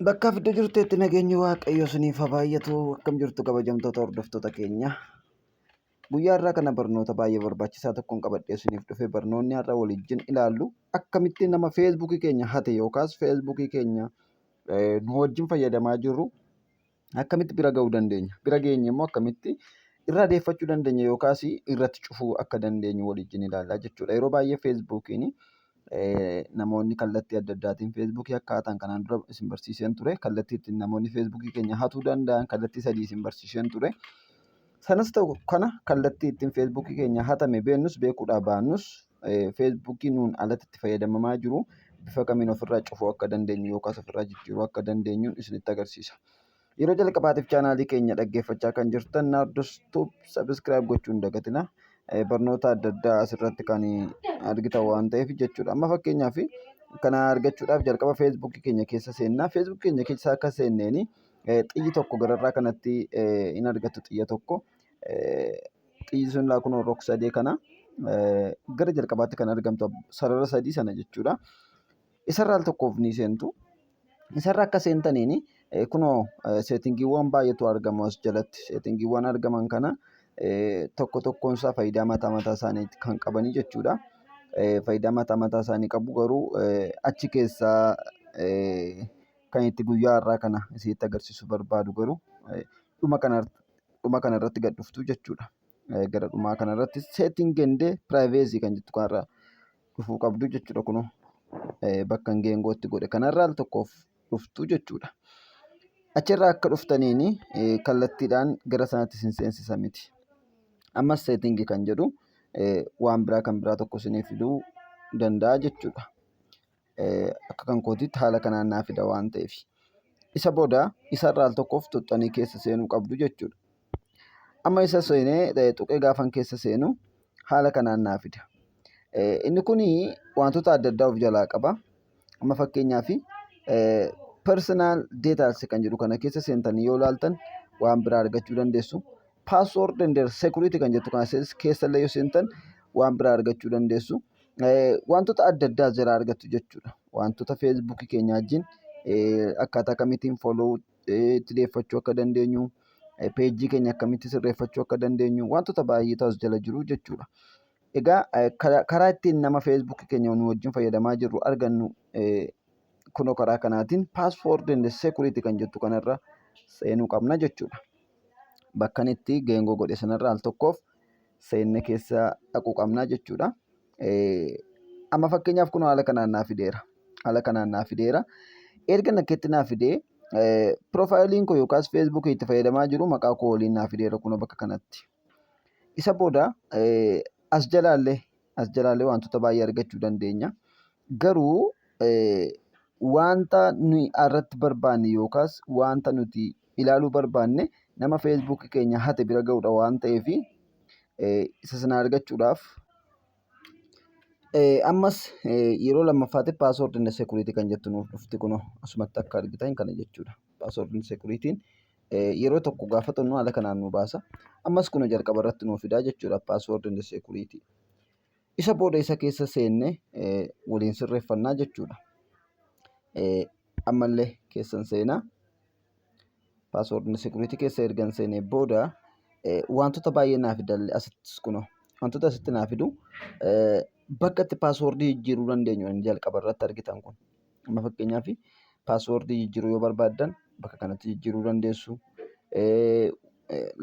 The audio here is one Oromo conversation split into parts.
Bakka iddoo jirtetti nageenyi Waaqayyo isiniif haa baay'atu. Akkam jirtu, kabajamtoota hordoftoota keenya? Guyyaa har'aa kana barnoota baay'ee barbaachisaa tokkoon qabadhee isiniif dhufe. Barnoonni har'a waliin ilaallu akkamitti nama Feesbuukii keenya hate yookaas Feesbuukii keenya nu wajjin fayyadamaa jirru akkamitti bira ga'uu dandeenya? Bira geenye immoo akkamitti irraa deeffachuu dandeenya yookaas irratti cufuu akka dandeenyu waliin ilaallaa jechuudha. Yeroo baay'ee Feesbuukiin namoonni kallattii adda addaatiin Feesbuukii akkaataan kanaan dura isin barsiiseen ture. Kallattii ittiin namoonni Feesbuukii keenya hatuu danda'an kallattii sadii isin barsiiseen ture. Sanas ta'u kana, kallattii ittiin Feesbuukii keenya hatame beennus beekuudhaa baannus, Feesbuukii nuun alatti itti fayyadamamaa jiru bifa kamiin ofirraa cufuu akka dandeenyu yookaas ofirraa jijjiiruu akka dandeenyu isinitti agarsiisa. Yeroo jalqabaatiif chaanaalii keenya dhaggeeffachaa kan jirtan, Naardos Tube subscribe gochuu hin dagatina. Barnoota adda addaa asirratti kan argitan waan ta'eef jechuudha. Amma fakkeenyaaf kana argachuudhaaf jalqaba Feesbuukii keenya keessa seennaa. Feesbuukii keenya keessa akka seenneeni xiyyi tokko gararraa kanatti hin argattu, xiyya tokko. Xiyyi sun laa kunoo rog-sadee kana gara jalqabaatti kan argamtu, sarara sadii sana jechuudha. Isarraa al tokkoof ni seentu. Isarra akka seentaniin kunoo settingiiwwan baay'eetu argamu as jalatti. Settingiiwwan argaman kana tokko tokkoon isaa faayidaa mataa mataa isaanii kan qabanii jechuudha. Faayidaa mataa mataa isaanii qabu, garuu achi keessaa kan itti guyyaa har'aa kana isinitti agarsiisuu barbaadu garuu dhuma kana irratti gad dhuftu jechuudha. Gara dhumaa kana irratti setting and privacy kan jettu kanarra dhufuu qabdu jechuudha. Kunoo bakka geengootti godhe kanarraa al tokkoof dhuftu jechuudha. Achirraa akka dhuftaniin kallattiidhaan gara sanatti isin seensisa miti. Ammas setting kan jedhu waan biraa kan biraa tokko isinii fiduu danda'a jechuudha. Akka kan kootiitti haala kanaan naa fida waan ta'eef. Isa booda isarraa al tokkoof tuxxanii keessa seenuu qabdu jechuudha. Amma isa seenee tuqee gaafan keessa seenu haala kanaan naa fida. Inni kun wantoota adda addaa of jalaa qaba. Amma fakkeenyaaf personal details kan jedhu kana keessa seentanii yoo ilaaltan waan biraa argachuu dandeessu. Password and security kan jettu kana keessa illee yoo seentan waan biraa argachuu dandeessu. Wantoota adda addaa jala argattu jechuudha. Wantoota Feesbuukii keenya wajjin akkaataa kamittiin follow itti deeffachuu akka dandeenyu, peejii keenya akkamitti sirreeffachuu akka dandeenyu, wantoota baay'eetu as jala jiru jechuudha. Egaa karaa ittiin nama Feesbuukii keenya nu wajjin fayyadamaa jirru argannu kunoo karaa kanaatiin password and security kan jettu kanarra seenuu qabna jechuudha. Bakka inni itti geengoo godhe sanarra al tokkoof seenne keessa dhaquu qabna jechuudha. Amma fakkeenyaaf kun haala kanaan naa fideera. Haala kanaan naa fideera. Erga nakkeetti naa fidee, piroofaayiliin koo yookaas Feesbuukii itti fayyadamaa jiru maqaa koo waliin naa fideera kunoo bakka kanatti. Isa booda as jalaallee wantoota baay'ee argachuu dandeenya. Garuu wanta nuyi irratti barbaanne yookaas wanta nuti ilaaluu barbaanne nama Feesbuukii keenya hate bira ga'uudha waan ta'eef, isa sana argachuudhaaf ammas yeroo lammaffaatti password and security kan jettu nuuf dhufti, kunoo asumatti akka argitan kana jechuudha. Password and securityn yeroo tokko gaafa xunnu haala kanaan nu baasa. Ammas kunoo jalqaba irratti nuuf fidaa jechuudha password and security. Isa booda isa keessa seenne waliin sirreeffannaa jechuudha. Ammallee keessan seenaa. Password and security keessa ergan seenee booda wantoota baay'ee naa fidalle asittis. Kunoo wantoota asitti naa fidu, bakka itti paaswoordii jijjiiruu dandeenyu inni jalqaba irratti argitan kun. Amma fakkeenyaaf paaswoordii jijjiiruu yoo barbaaddan bakka kanatti jijjiiruu dandeessu.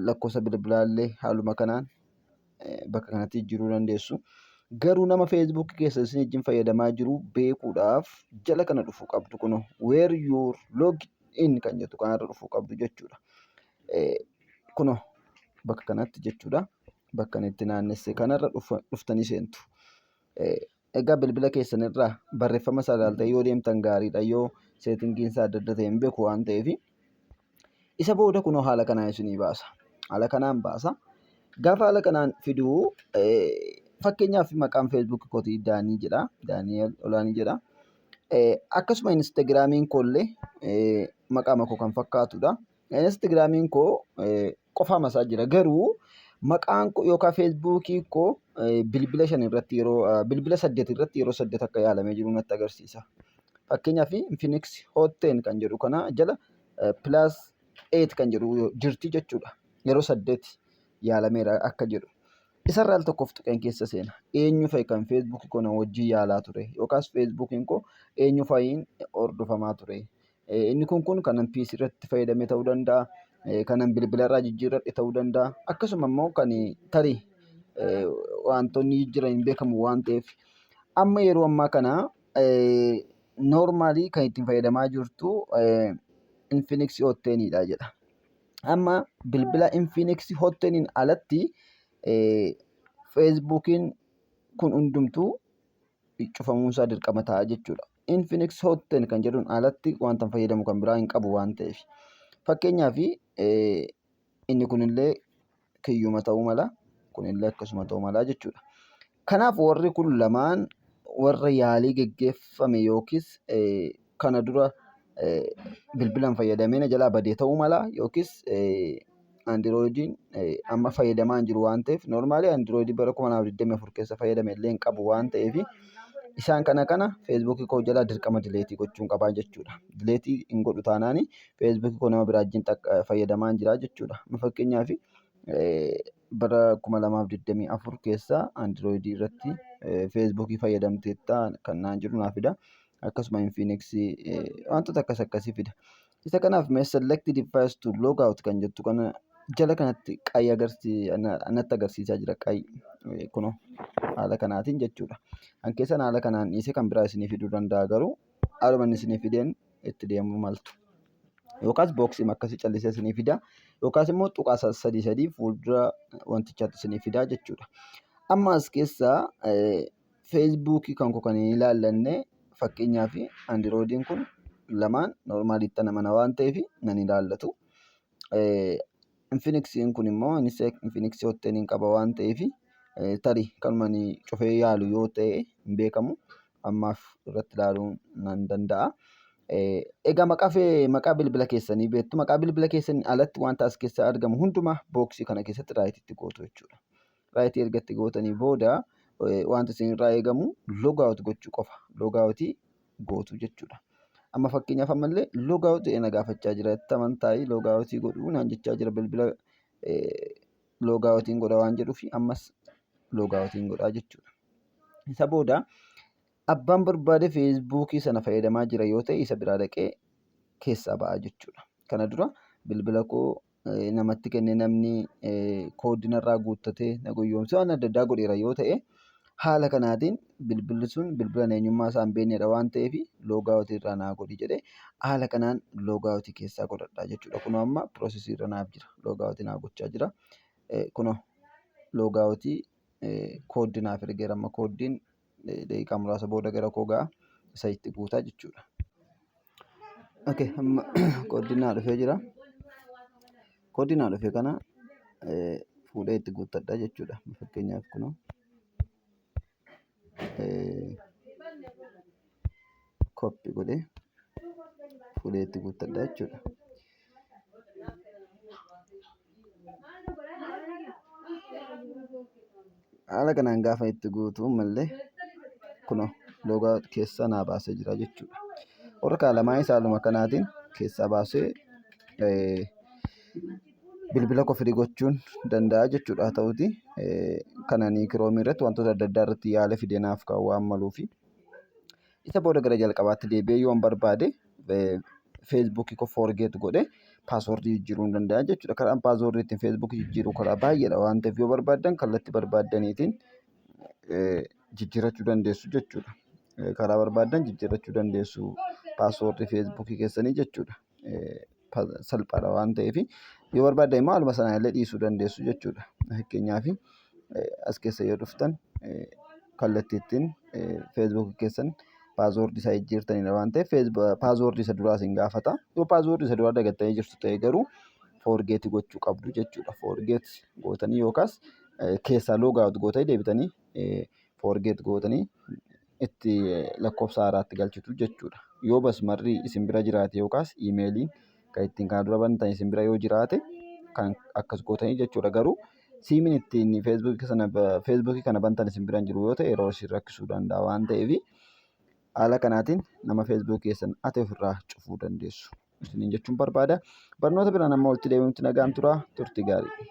Lakkoofsa bilbilaallee haaluma kanaan bakka kanatti jijjiiruu dandeessu. Garuu nama Feesbuukii keessa isin wajjin fayyadamaa jiru beekuudhaaf jala kana dhufuu qabdu, kunoo where you log in kan jettu kanarra dhufuu qabdu jechuudha. Kunoo bakka kanatti jechuudha. Bakka inni itti naannesse kanarra dhuftanii seentu. Egaa bilbila keessan irraa barreeffama isaa ilaaltanii yoo deemtan gaariidha, yoo settingiin isaa adda adda ta'e hin beeku waan ta'eef. Isa booda kunoo haala kanaan isinii baasa. Haala kanaan baasa. Gaafa haala kanaan fiduu, fakkeenyaaf maqaan Feesbuukii kootii Daanii jedha. Daani'el Olaanii jedha. Akkasuma Instagiraamiin koollee maqaa koo kan fakkaatudha. Instagiraamiin koo qofaama isaa jira. Garuu maqaan koo yookaan Feesbuukii koo bilbila shan irratti yeroo, bilbila saddeet irratti yeroo saddeet akka yaalamee jiru natti agarsiisa. Fakkeenyaaf, Infinix Hot 10 kan jedhu kana jala plus 8 kan jedhu jirti jechuudha. Yeroo 8 yaalameera akka jedhu. Isarraa al tokkoof tuqeen keessa seena. Eenyu fa'i kan Feesbuukii koo na wajjin yaalaa ture yookaas Feesbuukiin koo eenyu fa'iin hordofamaa ture? Inni kun kanan PC irratti fayyadame ta'uu danda'a. Kanan bilbila irraa jijjiirradhe ta'uu danda'a. Akkasuma immoo kan tarii wantoonni jijjiiran hin beekamu waan ta'eef, amma yeroo ammaa kana normally kan ittiin fayyadamaa jirtu Infinix Hot 10dha jedha. Amma bilbila Infinix Hot 10 alatti Feesbuukiin kun hundumtuu cufamuunsaa dirqama ta'a jechuudha. Infinix Hot 10 kan jedhuun alatti wanta fayyadamu kan biraa hin qabu waan ta'eef. Fakkeenyaaf, inni kunillee kiyyuma ta'uu mala, kunillee akkasuma ta'uu mala jechuudha. Kanaaf warri kun lamaan warra yaalii geggeeffame yookiis kana dura bilbilaan fayyadamee na jalaa badee ta'uu mala, yookiis Androidiin amma fayyadamaa hin jiru waan ta'eef, normally Androidii bara 2024 keessa fayyadame illee hin qabu waan ta'eef, isaan kana Feesbuukii koo jalaa dirqama delete gochuun qabaa jechuudha. Delete hin godhu taanaan Feesbuukii koo nama biraa wajjin fayyadamaa hin jira jechuudha. Fakkeenyaaf, bara 2024 keessa Androidii irratti Feesbuukii fayyadamteetta kan naan jiru naa fida. Akkasuma Infinix wantoota akkas akkasii fida. Isa kanaaf mee "select device to log out" kan jettu kana jala kanatti qayyi natti agarsiisaa jira, qayyi kunoo haala kanaatiin jechuudha. Kan keessan haala kanaan dhiisee kan biraa isinii fiduu danda'a, garuu haaluma inni isinii fideen itti deemuu maltu. Yookaas boxii akkasii callisee isinii fida, yookaas immoo tuqaa sadii sadii fuuldura wantichaatti isinii fida jechuudha. Amma as keessaa Feesbuukii kan koo kan hin ilaallanne, fakkeenyaaf, Androidiin kun lamaan normalitti mana waan ta'eef nan ilaallatu. Infinixiin kun immoo innis Infinix Hot 10 qaba waan ta'eef, tarii kanuma inni cufee yaalu yoo ta'e hin beekamu, ammaaf irratti ilaaluu nan danda'a. Egaa maqaa bilbila keessanii beektu. Maqaa bilbila keessanii alatti wanta as keessaa argamu hundumaa boxii kana keessatti rightitti gootu jechuudha. Right erga itti gootanii booda wanta isin irraa eegamu log out gochuu qofa. Log out gootu jechuudha. Amma fakkeenyaaf ammallee log out na gaafachaa jira. Itti amantaayii log out godhuu naan jechaa jira, bilbila log outiin godha waan jedhuuf ammas log outiin godhaa jechuudha. Isa booda abbaan barbaade Feesbuukii sana fayyadamaa jira yoo ta'e isa biraa dhaqee keessaa ba'a jechuudha. Kana dura bilbila koo namatti kennee, namni koodinarraa guuttatee na gowwoomsee waan adda addaa godheera yoo ta'e, haala kanaatiin bilbilli sun bilbila eenyummaa isaa hin beeknedha waan ta'eef log out irraa naa godhi jedhee haala kanaan log out keessaa godhadha jechuudha. Kunoo amma processii irra naaf jira. Log out naa gochaa jira. Kunoo log out kooddii naaf ergeera, amma kooddiin daqiiqaa muraasa booda gara koo ga'a, isa itti guutaa jechuudha. Okay, amma kooddiin naa dhufee jira. Kooddii naa dhufe kana fuudhee itti guuttadha jechuudha. Fakkeenyaaf, kunoo copy godhee fuudhee itti guuttadha jechuudha. Haala kanaan gaafa itti guutu mallee kunoo log out keessaa naa baasee jira jechuudha. Warra kaan lamaan isaa haaluma kanaatiin keessaa baasee bilbila koo free gochuun danda'a jechuudha. Haa ta'uti kananii Chrome irratti wantoota adda addaa irratti yaala fidee naaf kaa'u waan maluufi. Isa booda gara jalqabaatti deebi'ee yoon barbaade Feesbuukii koo forget godhee passwordii jijjiiruu hin danda'a jechuudha. Karaan passwordii ittiin Feesbuukii jijjiiruu karaa baay'eedha waan ta'eef, yoo barbaaddan kallattii barbaaddaniitiin jijjiirrachuu dandeessu jechuudha. Karaa barbaaddan jijjiirrachuu dandeessu passwordii Feesbuukii keessanii jechuudha. Salphaadha waan ta'eef, yoo barbaaddan immoo haaluma sanaan illee dhiisuu dandeessu jechuudha. Fakkeenyaaf, as keessa yoo dhuftan kallattii ittiin Feesbuukii keessan passwordii isaa jijjiirtanidha waan ta'eef, passwordii isa duraa isin gaafata. Yoo passwordii isa duraa dagattanii jirtu ta'e garuu forget gochuu qabdu jechuudha. Forget gootanii yookaas keessaa log out gootanii deebitanii forget gootanii itti lakkoofsa haaraatti galchitu jechuudha. Yoo basmarri isin bira jiraate yookaas iimeeliin kan ittiin kana dura bantan isin bira yoo jiraate kan akkas gootanii jechuudha. Garuu siimiin ittiin Feesbuukii kana bantan isin bira hin jiru yoo ta'e yeroo isin rakkisuu danda'a waan ta'eef. Haala kanaatiin nama feesbuukii keessan hate ofirraa cufuu dandeessu. Isiniin jechuun barbaada. Barnoota biraan amma walitti deebinutti nagaan turaa. Turtii gaarii.